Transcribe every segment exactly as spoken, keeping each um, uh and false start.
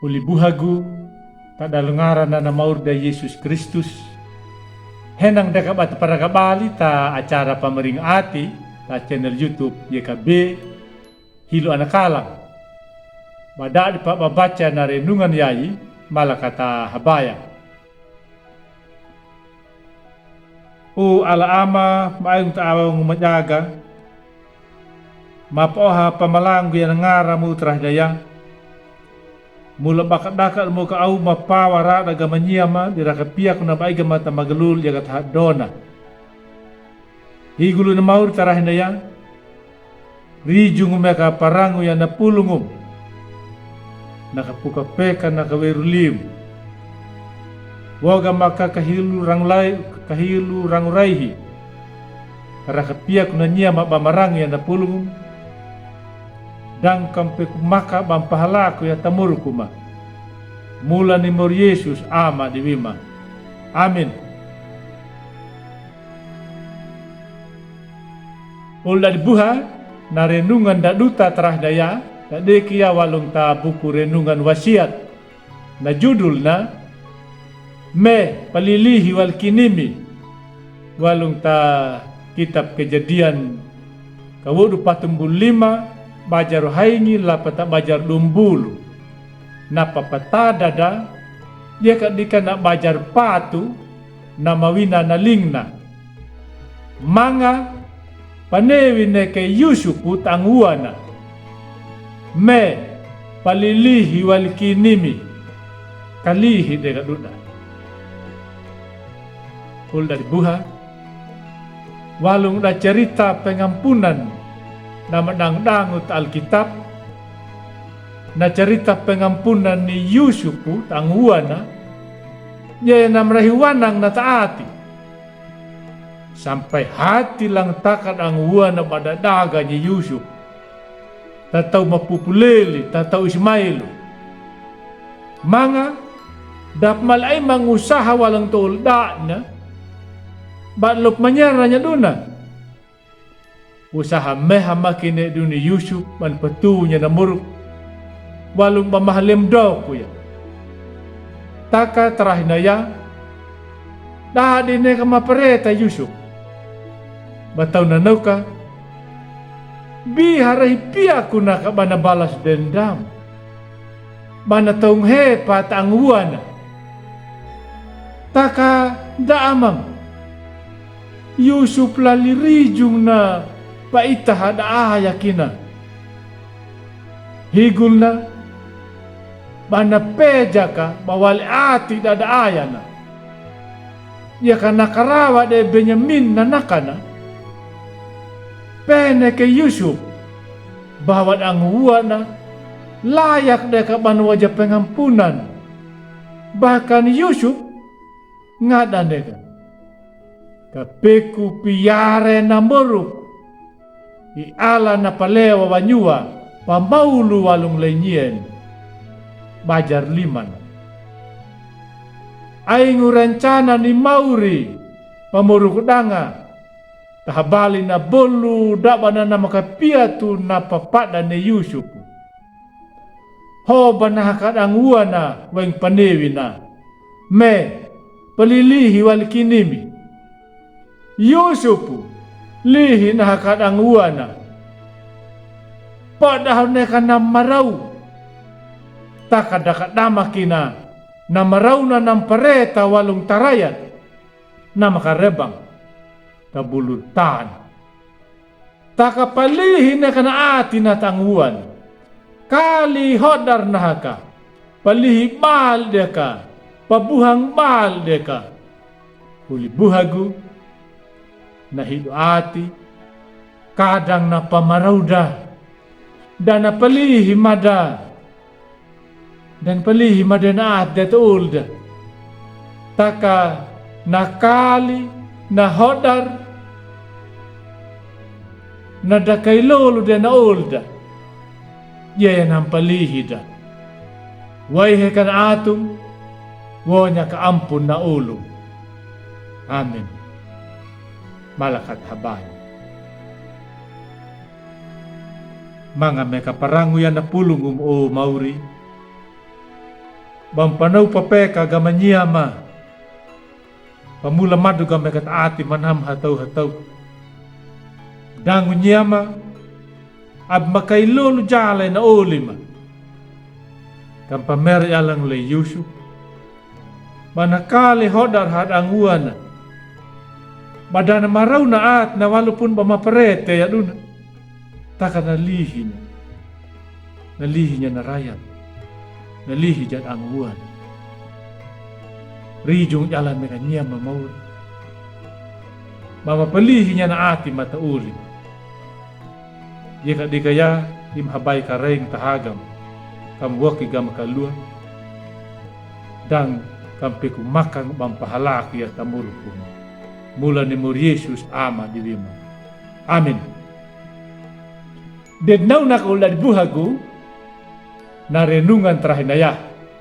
Oli buhagu, ta dalongarana na mauri da Yesus Kristus. Henang deka bata paragabali ta acara pamaring ati, ta channel YouTube Y K B, Hilo Anakalang. Ba dadi pa babaca na renungan yayi, mala kata habaya. O Allah Ama, maaing ta awa ngu majaga. Mapaoha pamalangu ya na ngaramu ta rahidaya. Mula bakadaka mo ka au mapawa rada ga manyama, di raka piaku na baiga mata magalul ya ga ta hadona. Higulu na mauri ta rahidaya. Rijungu meka parangu ya na pulungum. Na kapuka peka na kaweru lim. Woga maka kahilu rangulai, kahilu ranguraihi. Raka piaku na nyama ba marangu ya na pulungum. Dangkam peku maka ba mpahalaku ya ta murukuma. Mula ni mauri Yesus Ama di wima. Amin. Ol dadi buha, na renungan daduta ta rahidaya, ta deki ya walung ta buku renungan Wasiat. Na judulna, Me Palilihi Walkinimi. Walung ta kitab Kejadian, kawodu patumbul lima, bajar haingi lapa ta bajar dumbulu. Na papatada da, dia ka dika na bajar patu, na mawina na lingna. Manga panewi neke Yusupu ta anguwana. Me palilihi walkinimi. Kalihi deka duda. Ol dadi buha. Walung da cerita pengampunan. Na madangudangu ta Alkitab. Na cerita pengampunan ni Yusupu ta anguwana. Ye na marahiwanang na ta ati. Sampai hati lang taka da anguwana ba dadaga ni Yusuf. Tatau mapupuleli, tatau Ismail. Manga, dap malai mangusaha walung ta ol dana, ba lop manyara nya duna. Usaha meha makine duni Yusuf, ban patunya na muruk. Walung ba mahalem doku ya. Taka ta rahidaya, dadi neka mapareta Yusuf. Batau na noka, biha rahi piaku naka bana balas dendam. Bana taung hepa ta anguwana. Taka da amang. Yusuf lali rijung na paita ha da aya kina. Higulna, bana pejaka ba wali ati da da ayana. Ia ka na karawa de Benyamin na nakana. Pene ke Yusuf, bawa da anguwana, layak deka bana waja pengampunan. Bahkan Yusuf, ngada deka. Kapeku piare na mboruk. I Allah na palewa wanyua, pamaulu walung lenyen. Bajar liman. Aingu rencana ni mauri, pamoruk danga. Tahabali na bolu dabana na makapiatu na papada ni Yusuf. Hoba na haka da anguwana weng panewi na. Me, palilihi walkinimi. Yusuf, lihi na haka da anguwana. Padahal neka na marau. Taka daka dama kina, na marau na na mpareta walung tarayat. Na makarebang. Tabulutan. Taka palihi neka na ati na ta anguwan. Kali hodar na haka. Palihi bal deka. Pabuhang bal deka. Huli buhagu. Na hidu ati. Kadang na pamarauda. Da na palihi mada. Dan palihi mada na ati da ta olda. Taka na kali, na hodar, na dakai lolo da na olda. Ia ia na mpalihi da. Wai he ka na atung, wonya ka ampun na olung. Amin. Malakat habai. Manga meka parangu ya na pulungum o mauri. Bampanau pape ka gama nyama. Pamula madu gama ka taati manam hatau-hatau. Dangu nyama. Abi makai lolu jala ina oli ma. Kam pamera i Alan lei Yusuf. Bana kale hodar hadangu wana. Badana marau na at na walaupun ba maparete ya duna. Taka na lihinya. Na lihinya na rayat. Na lihi jad anguan. Rijung jalan meka nyama maur. Mama palihinya na ati mata uli. Yeka dika ya im habai ka reng tahagam. Kam waki gam kalua. Dang kam peku makan bam pahalak ya tamurukuma. Mula ni mur Yesus ama di wima. Amin. Dednau nak ulad buhagu. Na renungan tarahi na ya.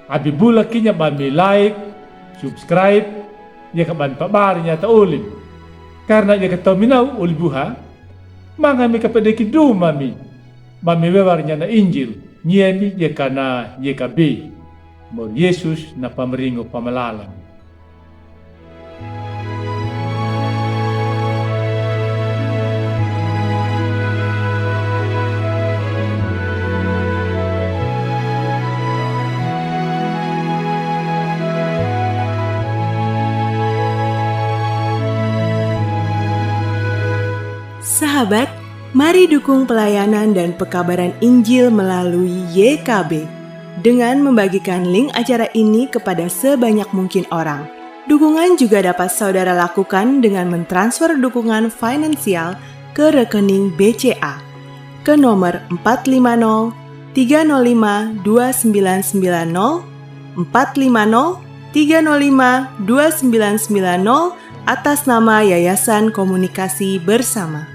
Abi bula kinya ba mi like, subscribe, yeka ban pabar nya ta ulim. Karna yeka tau mi nau uli buha. Manga mi ka pedeki duma mi. Ba mi wewar nya na Injil. Nye mi yeka na yeka bi. Mor Yesus na pamringo pamalalam. Sahabat, mari dukung pelayanan dan pekabaran Injil melalui Y K B dengan membagikan link acara ini kepada sebanyak mungkin orang. Dukungan juga dapat saudara lakukan dengan mentransfer dukungan finansial ke rekening B C A ke nomor empat lima nol tiga nol lima dua sembilan sembilan nol, empat lima nol tiga nol lima dua sembilan sembilan nol, atas nama Yayasan Komunikasi Bersama.